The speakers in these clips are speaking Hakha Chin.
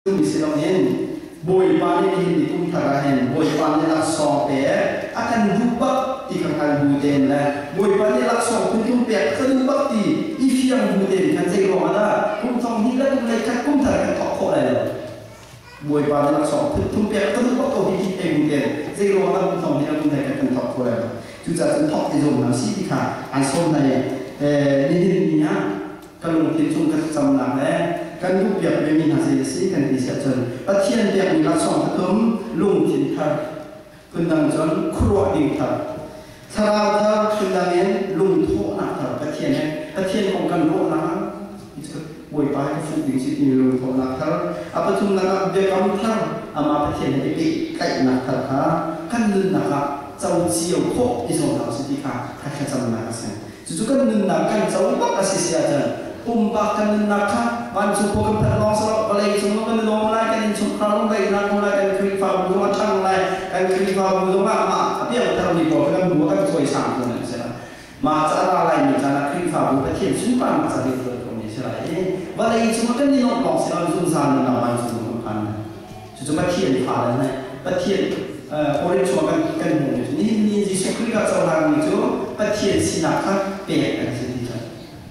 Mi si loin Bawipa nih nihin ni kum thar ah hin Bawipa nih laksawng pek a kan duh bak ti kha hngal bu tein le Bawipa nih laksawng phunthum pek a ka duh bak ti i fiang bu tein khan zei ruangah dah kum thong hnih le kum lei khat kum thar kan thawk khawh lai lo? Bawipa nih laksawng phunthum pek a ka duh bak ko hi ti thei bu tein zei ruangah dah kum thong hnih le kum lei khat kan thawk khawh lai lo? Cucaah cun thawk i zuam hna usih ti kha an sawm hna i nihin ni ah ka lungthin chung ka thlacamnak le kan duhpiak vemi hna zei a si kan ti siah cun Pathian pekmi laksawng pathum, lungthin thar, phundang cun khuaruah ding thar, thlarau thar, phundang in lungthawhnak thar, Pathian he Pathian kong kan ruahnak ah Bawipa he ka fuh ding si timi lungthawhnak thar, a pathumnak ah biakam thar, amah Pathian he i pehtlaihnak thar kha kan nunnak ah co cio khawh i zuam hna usih ti kha ka thlacamnak a si. Cucu kan nunnak kan co bak a si si ahcun pumpak kan nunnak kha vancung khua kan phanh lawng si lo, vawlei cung kan lawm lai, kan innchungkhar zong daihnak um lai, kan Khrihfabu zong a ṭhang lai, kan Khrihfabu zong ah mah a piangtharmi pawl kha kan bu a kan cawisang tu nan si lai. Mah ca a ra laimi caan ah Khrihfabu Pathian sunparnak ca rianṭuan ko ni si lai i vawlei cung ah kan i lawmh lawng si lo, zungzal nunnak vancung zong kan phan lai. Cucu Pathian fale nih Pathian Korin chung kan kan hmuhmi cu nihin ni Jesuh Khrih ah cohlangmi cu Pathian sinak kha pek an si ti cu.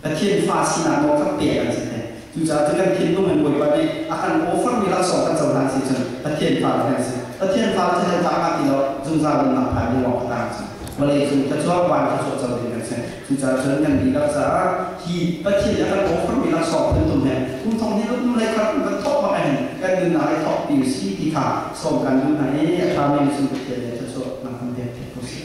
Pathian fa sinak nawl kha pek an si te. Cucaah cu kan thinlung in Bawipa nih a kan offermi laksawng kan cohlan si cun Pathian fale kan si. Pathian fale cu hell tlak ah ti lo, zungzal nunnak phai ding lawng kha tang si. Vawlei cung thluachuah, van thluachuah co ding kan si. Cucaah cun kan dihlak caah hi Pathian nih a kan offermi laksawng phuntum he kum thong hnih le kum lei khat kan thawk bak ahhin kan nunnak i thawk ti u si ti kha sawm kan duh hna i a ṭhami cu Pathian nih thluachuah nak kan pek ko sih.